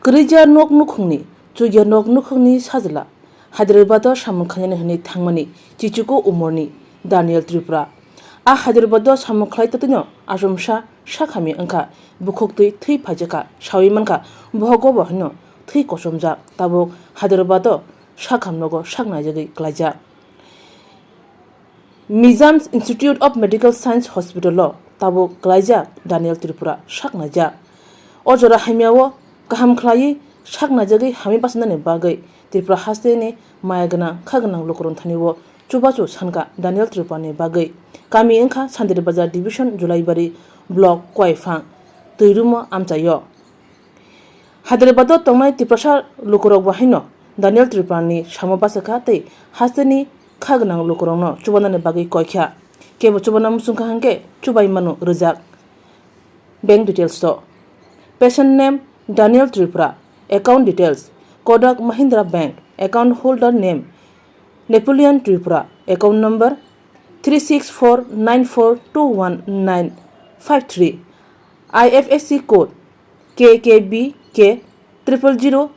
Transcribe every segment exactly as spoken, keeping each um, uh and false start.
Kwrwija nok nukhungni, chukya nok nukhungni sajla Hyderabad-o samung khlainani hwnwi thangmani chichuku umorni Daniel Tripura. A Hyderabad-o samung khlai totwino achomsa sak hamya wngkha, bukhuktwi thwi phaijakha, sawi mankha bohogo bo haino thwi kochomjak, tabuk Hyderabad-o sakham nogo sak naijagwi klaijak. Mijam Institute of Medical Science Hospital-o tabuk klaijak Daniel Tripura sak naijak. O jora hamya-o kaham khlaiwi sak naijagwi hamwi bachinani bagwi Tripura hasteni maya gwnang kha gwnang lukurokni thani-o chubachu sankha Daniel Tripurani bagwi. Kami wngkha Santir Bazar Division, Julaibari Block, Koiphang, Twirumo amchaio. Hyderabad-o tongnai Tiprasa lukurok bo haino Daniel Tripurani samo bachakha tei hasteni kha gwnang lukurokno chubanani bagwi koikha. Kebo chubana muchungkha hwnkhe chubai mano rwjak. Bank details to: patient name Daniel Tripura, account details Kotak Mahindra Bank, account holder name Napoleon Tripura, account number three six four nine four two one nine five three, I F S C code K K B K triple zero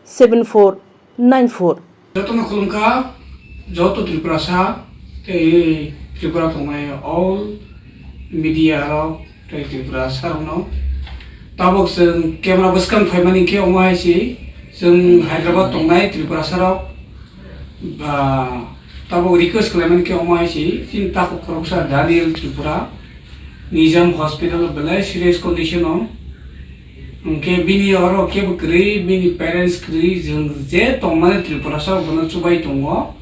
seven four nine four. Jotono khulumkha, joto Tripurasa tei Tripura tongnai all media rok tei Tripurasa rokno. Tabuk chwng camera bwskang phaimani khe omo hai se chwng Hyderabad tongnai Tripurasa rok ba tabuk request khlaimani khe omo hai se chini takhuk khoroksa Daniel Tripura, Nizam Hospital belai serious condition o. Hwnkhe bini oro kebo kwrwi, bini parents kwrwi, chwng je tongmani Tripurasa bono chubai tongo.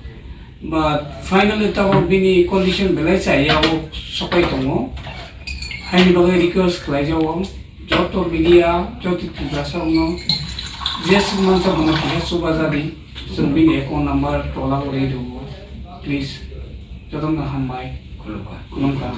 But finally tabuk bini condition belai chaya o sopai tongo. Haini bagwi request khlai jago joto media, joto Tripurasa rokno, je swk mansa bono kisa chuba jadi, chwng bini account number tola o rwi rwo. Please, jotono hambai. Khulumkha. Khulumkha.